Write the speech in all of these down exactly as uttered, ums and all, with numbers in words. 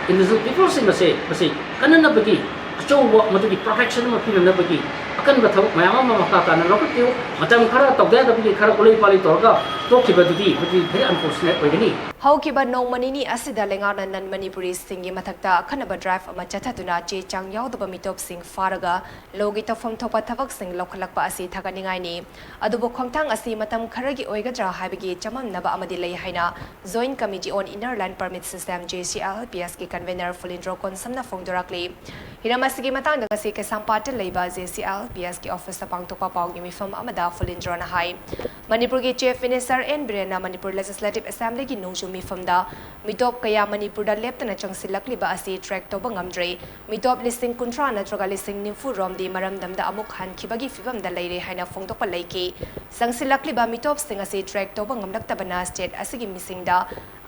Indigenous peopleꯁꯤꯡ ꯑꯁꯦ ꯃꯁꯤ ꯀꯟꯅꯅꯕꯒꯤ ꯑꯆꯧꯕ ꯃꯗꯨꯒꯤ protection ꯑꯃ ꯄꯤꯅꯅꯕꯒꯤ ꯑꯀꯟꯕ ꯊꯕꯛ ꯃꯌꯥꯝ ꯑꯃ ꯃꯈꯥ ꯇꯥꯅ ꯂꯧꯈꯠꯄꯤꯌꯨ꯫ ꯃꯇꯝ ꯈꯔ ꯇꯧꯗ ꯌꯥꯗꯕꯒꯤ ꯈꯔ ꯎꯂꯩ ꯄꯥꯂꯩ ꯇꯧꯔꯒ ꯇꯣꯛꯈꯤꯕꯗꯨꯗꯤ ꯃꯗꯨꯗꯤ very unfortunate ꯑꯣꯏꯒꯅꯤ꯫ ꯍꯧꯈꯤꯕ ꯅꯣꯡꯃ ꯅꯤꯅꯤ ꯑꯁꯤꯗ ꯂꯩꯉꯥꯛꯅ non Manipuriꯁꯤꯡꯒꯤ ꯃꯊꯛꯇ ꯑꯈꯟꯅꯕ drive ꯑꯃ ꯆꯠꯊꯗꯨꯅ ꯆꯦ ꯆꯥꯡ ꯌꯥꯎꯗꯕ ꯃꯤꯇꯣꯞꯁꯤꯡ ꯐꯥꯔꯒ ꯂꯣꯒꯤ ꯇꯧꯐꯝ ꯊꯣꯛꯄ ꯊꯕꯛꯁꯤꯡ ꯂꯧꯈꯠꯂꯛꯄ ꯑꯁꯤ ꯊꯥꯒꯠꯅꯤꯡꯉꯥꯏꯅꯤ꯫ ꯑꯗꯨꯕꯨ ꯈꯣꯡꯊꯥꯡ ꯑꯁꯤ ꯃꯇꯝ ꯈꯔꯒꯤ ꯑꯣꯏꯒꯗ꯭ꯔꯥ ꯍꯥꯏꯕꯒꯤ ꯆꯃꯝꯅꯕ ꯑꯃꯗꯤ ꯂꯩ ꯍꯥꯏꯅ Joint Committee on Inner Line Permit System, JCILPSꯀꯤ convener ꯐꯨꯂꯤꯟꯗ꯭ꯔꯣ ꯀꯣꯟꯁꯝꯅ ꯐꯣꯡꯗꯣꯔꯛꯂꯤ꯫ ꯍꯤꯔꯝ ꯑꯁꯤꯒꯤ ꯃꯇꯥꯡꯗ ꯉꯁꯤ ꯀꯩꯁꯥꯝꯄꯥꯠꯇ ꯂꯩꯕ JCILPSꯀꯤ officeꯇ ꯄꯥꯡꯊꯣꯛꯄ ꯄꯥꯎꯒꯤ ꯃꯤꯐꯝ ꯑꯃꯗ ꯐꯨꯂꯤꯟꯗ꯭ꯔꯣꯅ ꯍꯥꯏ, ꯃꯅꯤꯄꯨꯔꯒꯤ Chief Minister N ꯕꯤꯔꯦꯟꯅ Manipur Legislative Assemblyꯒꯤ ꯅꯣꯡꯖꯨ ꯃꯤꯐꯝꯗ ꯃꯤꯇꯣꯞ ꯀꯌꯥ ꯃꯅꯤꯄꯨꯔꯗ ꯂꯦꯞꯇꯅ ꯆꯪꯁꯤꯜꯂꯛꯂꯤꯕ ꯑꯁꯤ track ꯇꯧꯕ ꯉꯝꯗ꯭ꯔꯤ꯫ ꯃꯤꯇꯣꯞ ꯂꯤꯁꯤꯡ ꯀꯨꯟꯊ꯭ꯔꯥ ꯅꯠꯇ꯭ꯔꯒ ꯂꯤꯁꯤꯡ ꯅꯤꯐꯨ ꯔꯣꯝꯗꯤ ꯃꯔꯝꯗꯝꯗ ꯑꯃꯨꯛ ꯍꯟꯈꯤꯕꯒꯤ ꯐꯤꯕꯝꯗ ꯂꯩꯔꯦ ꯍꯥꯏꯅ ꯐꯣꯡꯗꯣꯛꯄ ꯂꯩꯈꯤ꯫ ꯆꯪꯁꯤꯜꯂꯛꯂꯤꯕ ꯃꯤꯇꯣꯞꯁꯤꯡ ꯑꯁꯤ track ꯇꯧꯕ ꯉꯝꯂꯛꯇꯕꯅ state ꯑꯁꯤꯒꯤ ꯃꯤꯁꯤꯡꯗ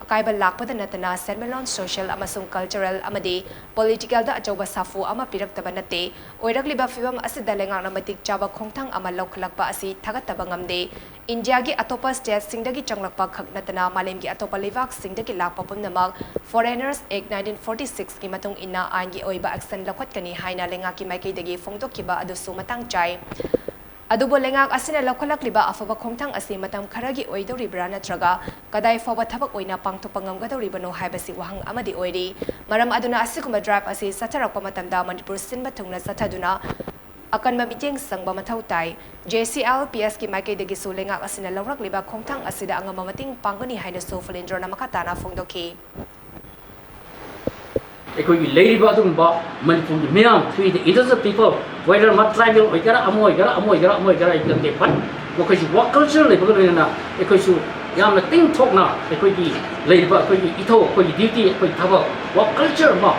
ꯑꯀꯥꯏꯕ ꯂꯥꯛꯄꯗ ꯅꯠꯇꯅ ꯁꯦꯟꯃꯤꯠꯂꯣꯟ, social ꯑꯃꯁꯨꯡ cultural ꯑꯃꯗꯤ politicalꯗ ꯑꯆꯧꯕ ꯁꯥꯐꯨ ꯑꯃ ꯄꯤꯔꯛꯇꯕ ꯅꯠꯇꯦ꯫ ꯑꯣꯏꯔꯛꯂꯤꯕ ꯐꯤꯕꯝ ꯑꯁꯤꯗ ꯂꯩꯉꯥꯛꯅ ꯃꯇꯤꯛ ꯆꯥꯕ ꯈꯣꯡꯊꯥꯡ ꯑꯃ ꯂꯧꯈꯠꯂꯛꯄ ꯑꯁꯤ ꯊꯥꯒꯠꯇꯕ ꯉꯝꯗꯦ꯫ ꯏꯟꯗꯤꯌꯥꯒꯤ ꯑꯇꯣꯞꯄ stateꯁꯤꯡꯗꯒꯤ ꯆꯪꯂꯛꯄ ꯈꯛ ꯅꯠꯇꯅ ꯃꯥꯂꯦꯝꯒꯤ ꯑꯇꯣꯞꯄ ꯂꯩꯕꯥꯛꯁꯤꯡꯗꯒꯤ ꯂꯥꯛꯄ ꯄꯨꯝꯅꯃꯛ Foreigners Act nineteen forty sixꯀꯤ ꯃꯇꯨꯡ ꯏꯟꯅ ꯑꯥꯏꯟꯒꯤ ꯑꯣꯏꯕ action ꯂꯧꯈꯠꯀꯅꯤ ꯍꯥꯏꯅ ꯂꯩꯉꯥꯛꯀꯤ ꯃꯥꯏꯀꯩꯗꯒꯤ ꯐꯣꯡꯗꯣꯛꯈꯤꯕ ꯑꯗꯨꯁꯨ ꯃꯇꯥꯡ ꯆꯥꯏ꯫ ꯑꯗꯨꯕꯨ ꯂꯩꯉꯥꯛ ꯑꯁꯤꯅ ꯂꯧꯈꯠꯂꯛꯂꯤꯕ ꯑꯐꯕ ꯈꯣꯡꯊꯥꯡ ꯑꯁꯤ ꯃꯇꯝ ꯈꯔꯒꯤ ꯑꯣꯏꯗꯧꯔꯤꯕ꯭ꯔꯥ ꯅꯠꯇ꯭ꯔꯒ ꯀꯗꯥꯏ ꯐꯥꯎꯕ ꯊꯕꯛ ꯑꯣꯏꯅ ꯄꯥꯡꯊꯣꯛꯄ ꯉꯝꯒꯗꯧꯔꯤꯕꯅꯣ ꯍꯥꯏꯕꯁꯤ ꯋꯥꯍꯪ ꯑꯃꯗꯤ ꯑꯣꯏꯔꯤ꯫ ꯃꯔꯝ ꯑꯗꯨꯅ ꯑꯁꯤꯒꯨꯝꯕ drive ꯑꯁꯤ ꯆꯠꯊꯔꯛꯄ ꯃꯇꯝꯗ ꯃꯅꯤꯄꯨꯔ ꯁꯤꯟꯕ ꯊꯨꯡꯅ ꯆꯠꯊꯗꯨꯅ ꯑꯀꯟꯕ ꯃꯤꯠꯌꯦꯡ ꯆꯪꯕ ꯃꯊꯧ ꯇꯥꯏ꯫ JCILPSꯀꯤ ꯃꯥꯏꯀꯩꯗꯒꯤꯁꯨ ꯂꯩꯉꯥꯛ ꯑꯁꯤꯅ ꯂꯧꯔꯛꯂꯤꯕ ꯈꯣꯡꯊꯥꯡ ꯑꯁꯤꯗ ꯑꯉꯝꯕ ꯃꯇꯦꯡ ꯄꯥꯡꯒꯅꯤ ꯍꯥꯏꯅꯁꯨ ꯐꯨꯂꯤꯟꯗ꯭ꯔꯣꯅ ꯃꯈꯥ ꯇꯥꯅ ꯐꯣꯡꯗꯣꯛꯈꯤ꯫ ꯑꯩꯈꯣꯏꯒꯤ ꯂꯩꯔꯤꯕ ꯑꯗꯨꯒꯨꯝꯕ ꯃꯅꯤꯄꯨꯔꯒꯤ ꯃꯤꯌꯥꯝ, we the indigenous people, whether ꯃꯥ tribal ꯑꯣꯏꯒꯦꯔꯥ, ꯑꯃ ꯑꯣꯏꯒꯦꯔꯥ, ꯑꯃ ꯑꯣꯏꯒꯦꯔꯥ, ꯑꯃ ꯑꯣꯏꯒꯦꯔꯥ, ꯑꯩ ꯈꯪꯗꯦ, but ꯃꯈꯣꯏꯁꯨ work culture ꯂꯩꯕꯒ ꯂꯣꯏꯅꯅ ꯑꯩꯈꯣꯏꯁꯨ ꯌꯥꯝꯅ ꯇꯤꯡꯊꯣꯛꯅ ꯑꯩꯈꯣꯏꯒꯤ ꯂꯩꯔꯤꯕ ꯑꯩꯈꯣꯏꯒꯤ ꯏꯊꯧ, ꯑꯩꯈꯣꯏꯒꯤ duty, ꯑꯩꯈꯣꯏꯒꯤ ꯊꯕꯛ, work culture ꯑꯃ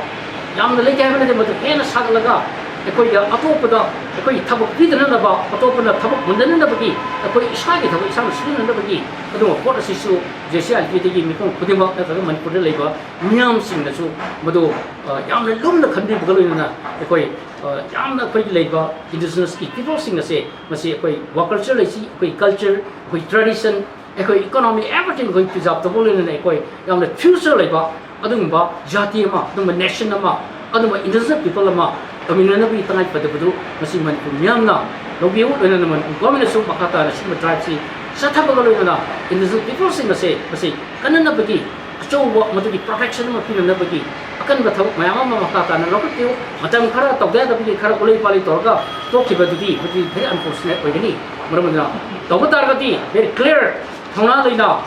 ꯌꯥꯝꯅ ꯂꯩꯇꯦ ꯍꯥꯏꯕ ꯅꯠꯇꯦ, ꯃꯗꯨ ꯍꯦꯟꯅ ꯁꯥꯒꯠꯂꯒ ꯑꯩꯈꯣꯏꯗ ꯑꯇꯣꯞꯄꯗ ꯑꯩꯈꯣꯏ ꯊꯕꯛ ꯄꯤꯗꯅꯅꯕ, ꯑꯇꯣꯞꯄꯅ ꯊꯕꯛ ꯃꯨꯟꯅꯅꯕꯒꯤ, ꯑꯩꯈꯣꯏ ꯏꯁꯥꯒꯤ ꯊꯕꯛ ꯏꯁꯥꯅ ꯁꯨꯅꯅꯕꯒꯤ ꯑꯗꯨꯒꯨꯝꯕ ꯄꯣꯠ ꯑꯁꯤꯁꯨ JCILPꯗꯒꯤ ꯃꯤꯄꯨꯝ ꯈꯨꯗꯤꯡꯃꯛ ꯅꯠꯇ꯭ꯔꯒ ꯃꯅꯤꯄꯨꯔꯗ ꯂꯩꯕ ꯃꯤꯌꯥꯝꯁꯤꯡꯅꯁꯨ ꯃꯗꯨ, ꯑ, ꯌꯥꯝꯅ ꯂꯨꯝꯅ ꯈꯟꯕꯤꯕꯒ ꯂꯣꯏꯅꯅ ꯑꯩꯈꯣꯏ, ꯑ, ꯌꯥꯝꯅ ꯑꯩꯈꯣꯏꯒꯤ ꯂꯩꯕ indigenous peopleꯁꯤꯡ ꯑꯁꯦ ꯃꯁꯤ ꯑꯩꯈꯣꯏ work culture ꯂꯩꯁꯤ, ꯑꯩꯈꯣꯏ culture, ꯑꯩꯈꯣꯏ tradition, ꯑꯩꯈꯣꯏ economy, everything ꯑꯩꯈꯣꯏ preserve ꯇꯧꯕ ꯂꯣꯏꯅꯅ ꯑꯩꯈꯣꯏ ꯌꯥꯝꯅ future ꯂꯩꯕ ꯑꯗꯨꯒꯨꯝꯕ ꯖꯥꯇꯤ ꯑꯃ, ꯑꯗꯨꯒꯨꯝꯕ nation ꯑꯃ, ꯑꯗꯨꯒꯨꯝꯕ indigenous people ꯑꯃ ꯇꯧꯃꯤꯟꯅꯅꯕꯒꯤ ꯇꯉꯥꯏ ꯐꯗꯕꯗꯨ ꯃꯁꯤ ꯃꯅꯤꯄꯨꯔ ꯃꯤꯌꯥꯝꯅ ꯂꯧꯕꯤꯌꯨ꯫ ꯂꯣꯏꯅꯅ ꯃꯅꯤꯄꯨꯔ government ꯅꯁꯨ ꯃꯈꯥ ꯇꯥꯅ ꯁꯤꯒꯨꯝꯕ driveꯁꯤ ꯆꯠꯊꯕꯒ ꯂꯣꯏꯅꯅ indigenous peopleꯁꯤꯡ ꯑꯁꯦ ꯃꯁꯤ ꯀꯟꯅꯅꯕꯒꯤ ꯑꯆꯧꯕ ꯃꯗꯨꯒꯤ protection ꯑꯃ ꯄꯤꯅꯅꯕꯒꯤ ꯑꯀꯟꯕ ꯊꯕꯛ ꯃꯌꯥꯝ ꯑꯃ ꯃꯈꯥ ꯇꯥꯅ ꯂꯧꯈꯠꯄꯤꯌꯨ꯫ ꯃꯇꯝ ꯈꯔ ꯇꯧꯗ ꯌꯥꯗꯕꯒꯤ ꯈꯔ ꯎꯂꯩ ꯄꯥꯂꯩ ꯇꯧꯔꯒ ꯇꯣꯛꯈꯤꯕꯗꯨꯗꯤ ꯃꯗꯨꯗꯤ very unfortunate ꯑꯣꯏꯒꯅꯤ꯫ ꯃꯔꯝ ꯑꯗꯨꯅ ꯇꯧꯕ ꯇꯥꯔꯒꯗꯤ very clear ꯊꯧꯅꯥ ꯂꯩꯅ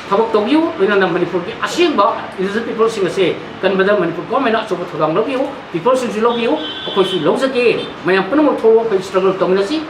ꯊꯕꯛ ꯇꯧꯕꯤꯌꯨ꯫ ꯂꯣꯏꯅꯅ ꯃꯅꯤꯄꯨꯔꯒꯤ ꯑꯁꯦꯡꯕ indigenous peopleꯁꯤꯡ ꯑꯁꯦ ꯀꯟꯕꯗ ꯃꯅꯤꯄꯨꯔ government ꯅ ꯑꯆꯧꯕ ꯊꯧꯗꯥꯡ ꯂꯧꯕꯤꯌꯨ꯫ Peopleꯁꯤꯡꯁꯨ ꯂꯧꯕꯤꯌꯨ, ꯑꯩꯈꯣꯏꯁꯨ ꯂꯧꯖꯒꯦ꯫ ꯃꯌꯥꯝ ꯄꯨꯝꯅꯃꯛ ꯊꯣꯛꯂꯛꯑꯣ, ꯑꯩꯈꯣꯏ struggle ꯇꯧꯃꯤꯟꯅꯁꯤ꯫